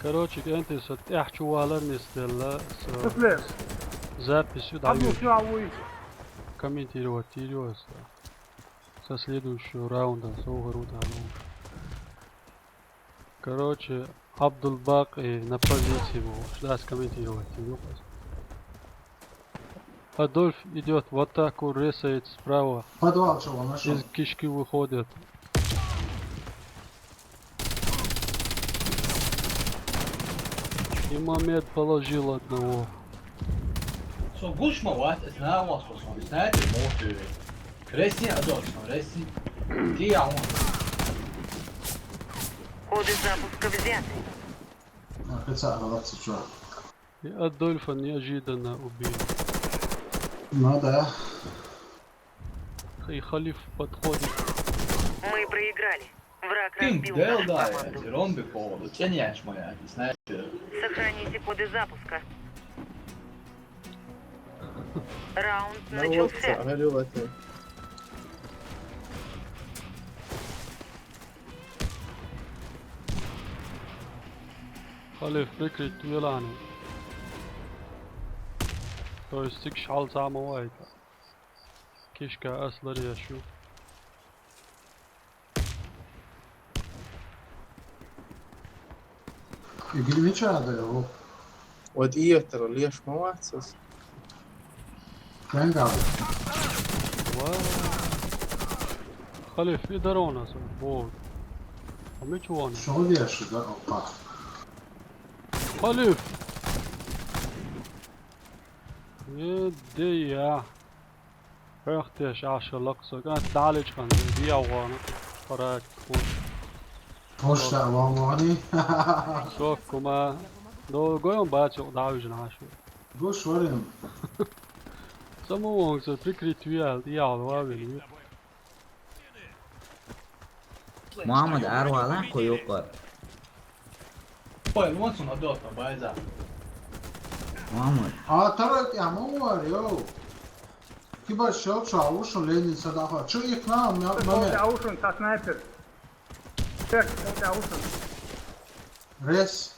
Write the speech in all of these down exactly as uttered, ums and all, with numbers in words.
Короче, кӀентий, со тӀехь чу валар нисделла, со Слушай, запись ю дӀавоьду. Комментировать йийр ю аса. Со следующего раунда со вахар ву тӀаккха. Короче, Абдулбакъи на позиции ву. Сейчас комментировать йийр ю аса. Адольф идёт в атаку, ресает справа. Подвал чего нашёл? Из кишки выходит. И Мамед положил одного. Со гуш ма вац, эс нагӀа вац, со, знаете, мотиве. Ресси, Адольф, со, ресси. Ди я он. Коды запуска взяты. А, пятьдесят, двадцать, чё? И Адольфа неожиданно убили. Ну да. И Халиф подходит. Мы проиграли. Враг Кин разбил нашу Делдай, команду. Зеромби Пол, ценять моя, снайпер. Сохраните коды запуска. Раунд Ну вот, начался. Говорю, это. Халиф, прикрыть вилани. То есть цигаш хьал цхьа а ма вайта. Кишка ас ларъеш ю. Игил мича да его? Вот и это леш ма вац ас. Кенгал. Ва. Халиф, и дарона со, бог. А мича вон? Шо деш, да, опа. Халиф! Э, де я. Хьехтеш Ӏаш лакхсаг, а, далечкан, диавгъана. Парат, хуш. Хуш, да, ван вани. Соккума. До гоём бацу, давижна ашу. Гуш варим. Самоонг со прикрыть виал, диал вавили. Мухаммад, арвала, куюкъар. Ой, вон сон адота, байза. Мухаммад. А, тарат, я, мамуар, йо. Киба шел, чё, аушун Ленин садаха. Чё их на, м-, момент. Аушун, та снайпер. Чек, аушун. Рес.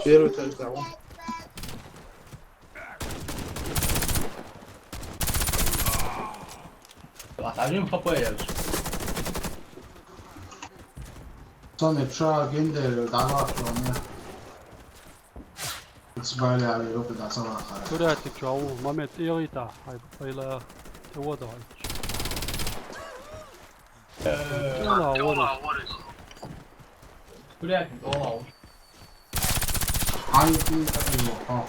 Первый этаж, да, вон. Так, один хп я. Сони пша гендер, давай, что мне. Сбали, а, его куда сама хара. Курятик, чё, ау, момент, ирита, ай, айла, ты вот давай. Э, Тёла, вон. Курятик, о. Ай, ты, это его, о.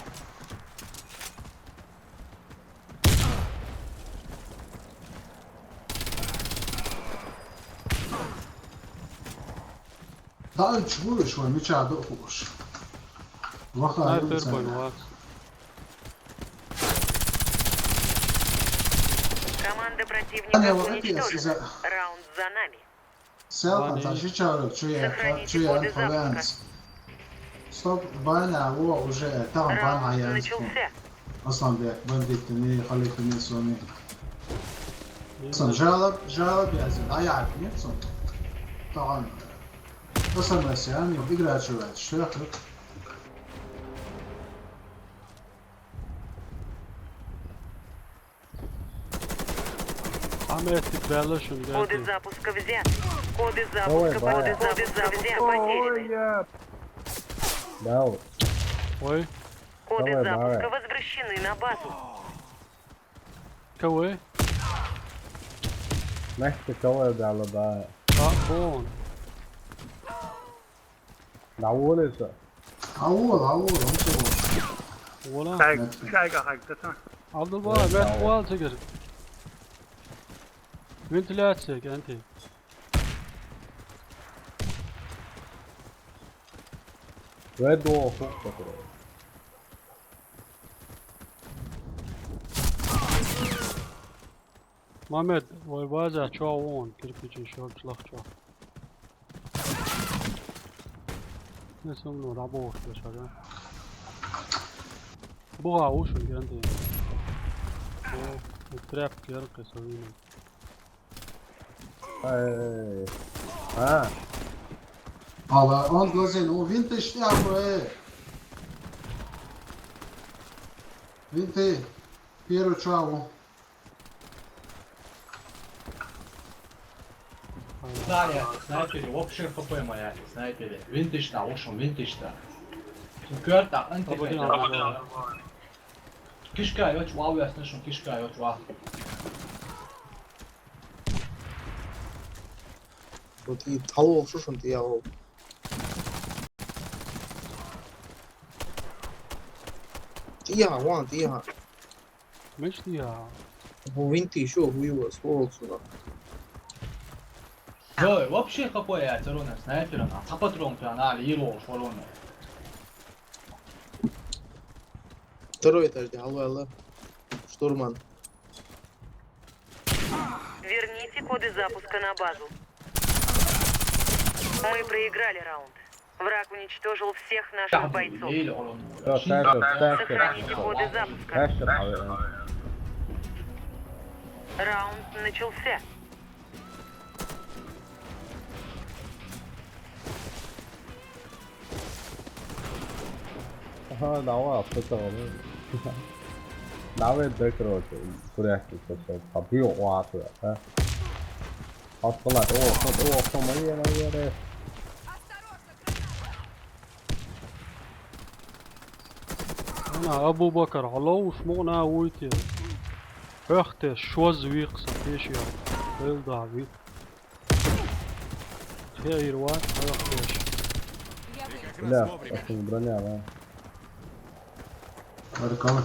Да, чего ещё, меча дохуш. Ваха, Снайпер, ну, бой, ва. Команда противника Аня, вот это я уничтожена. Раунд за нами. Сел, Ваня. Там, Саша, чё, чё я, Сохраните чё я, коды запуска. Стоп, Ваня, во, уже, там, Раунд Ваня, я начался. Асланбек, бандитни, халифни сони. Сон, жалоб, жалоб язын, аяк, нет, сон. Таган. Асланбек, я, не, игра чё, что я тут? Ам эти бэлэшын, Коды бэлэшын. Запуска взяты. Коды Давай, запуска, давай. Коды запуска взяты. Потеряны. Ой, я. Да, вот. Ой. Коды Давай, запуска давай. Возвращены на базу. Кого? Мехты кого дало, да. А, вон. Да, вон это. Ауал, ауал, он чего? Вон. Так, шайга хагтаса. Абдулбай, Вон, бэт вон. Вал тигэр. Вентиляция, кэнти. Red Wall хук такой. Мамед, вай база чё вон, кирпичи шорт лах чё. Не со мной работаешь, а? Буга уши, кэнти. О, тряпки яркой совина. Эй. А. Ала, он глазин, у винты штяпу, э. Винты, первый чуаву. Снайпер, снайпер, вообще ХП моя, снайпер. Винтышта, в общем, винтышта. Кёрта, антифайта. Кишка, я чуал, я слышал, кишка, я чуал. Вот и тало, что ж он ты, я. Ты я, вон, ты я. Мешли я. Бу винты ещё, хуево, слова сюда. Ё, вообще какой я, тирона, снайпером, а цапатрон, ты, она, лиро, шорона. Второй этаж, да, алло, алло. Штурман. Верните коды запуска на базу. Мы проиграли раунд. Враг уничтожил всех наших бойцов. Всё, тащит, тащит. Сохраните коды запуска. Тащит, а, э. Раунд начался. Ага, давай, что там? Давай, да, короче, куряхи, что там, побью, а, а? Аскалат, о, о, о, о, мои, мои, мои. Ана Абу Бакар, алло, шмона уйти. Эх ты, шо звикса, пеши. Эл да, ви. Хейр, ва, эх, пеш. Бля, очень броня, да. Баркалла.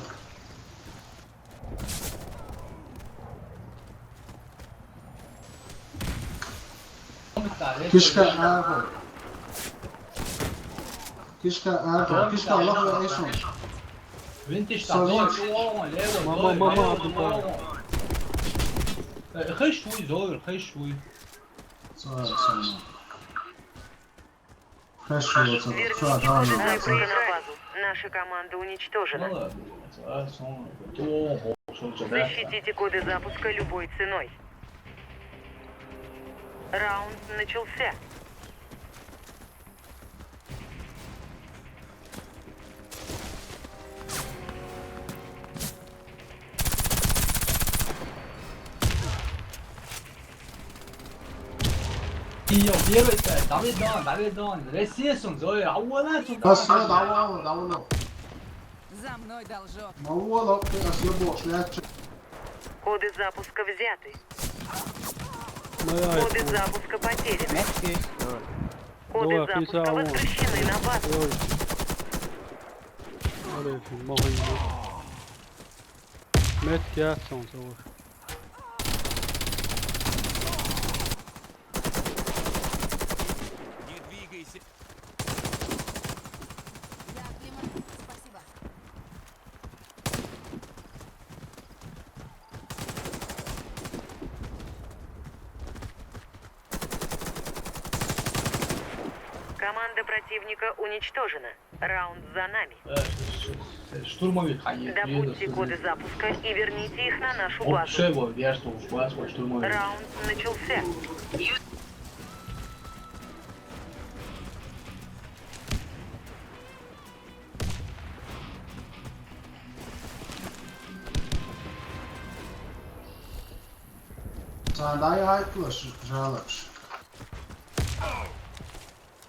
Кишка арфа. Кишка арфа. Кишка лохо эшон. Винтиш та. Мама, мама, мама. Э, хэш шуй, зор, хэш шуй. Хорошо, вот это. Всё, давай, давай. Наша команда уничтожена. Защитите коды запуска любой ценой. Раунд начался. Йо, первый, давай дон, давай дон. Ресурс он, зоя, а вон он. Давай, давай, давай. За мной, должок. Мало, ты ошибок, лячше. Коды запуска взяты. Коды запуска потеряны. Коды запуска возвращены на базу. Метки атсан, савар. Не двигайся. Я акклиматизировался, спасибо. Команда противника уничтожена. Раунд за нами. Э, ш-, ш-, ш-, штурмовик, они едут. Добудьте коды запуска и верните их на нашу базу. Вообще, вот, я что, уж вас, вот, штурмовик. Раунд начался. Sen daha iyi ayıkla şu, şu alakış.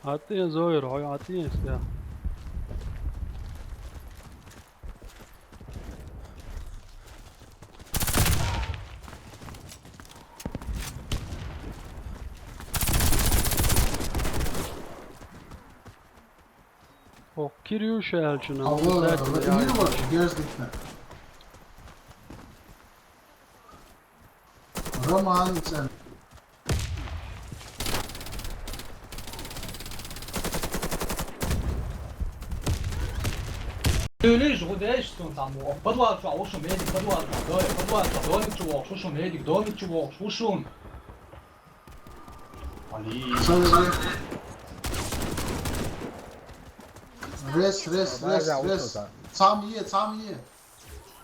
Атын зоир, ой, атын истя. О, Кирюша, алчуна. Алло, обязательно Владимир, я вот, герздикне. Роман, цен. Ты лишь гудеешь, что он там, о, подвал, что, ушел, медик, подвал, что, да, подвал, что, домик, чего, ушел, медик, домик, чего, ушел. Али. Рес, рес, рес, рес. Сам е, сам е.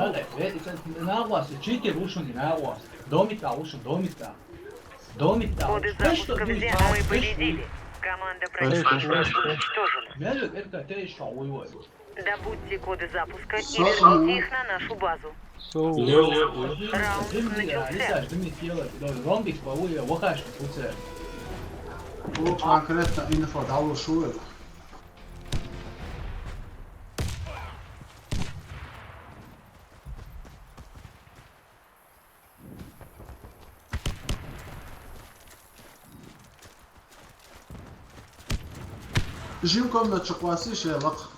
Bare, e, e, naglas, čitiri ušungi naglas. Domitā ušun, domitā. Domitā. Godu ušun. Pešto zapuskom duj zema, pa, my pešto duj. Pobedili. Команда противника уничтожена. Добудьте коды запуска и верните их на нашу базу. Раунд начался. Конкретно инфо дало шуэ. Жим комнат чукъваси шелакъ.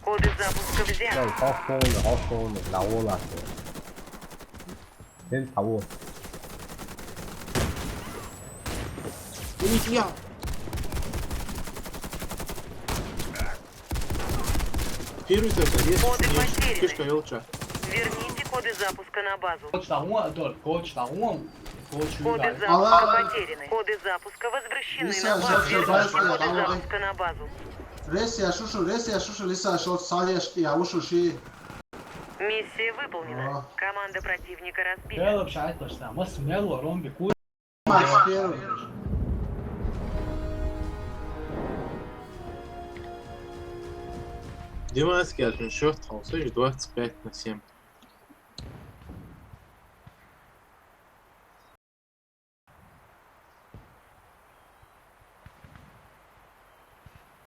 Коды запуска взяты. Эй, хаш полный, хаш полный, на волосы. Сен того. Нихуя. Первый так, а есть? Коды Нет. потеряны. Фишка елча. Верните коды запуска на базу. Коч там вон, Адольф, коч там вон. Коч Коды юга. запуска потеряны. Коды запуска возвращены на базу. Верните коды запуска на базу. Ресия шушу, ресия шушу, лиса шот саяш я ушу ши. Миссия выполнена. Команда противника разбита. Бело пшайт пошла. Мас мело ромби ку. Димаски, а ты счет там, слышишь, двадцать пять на семь.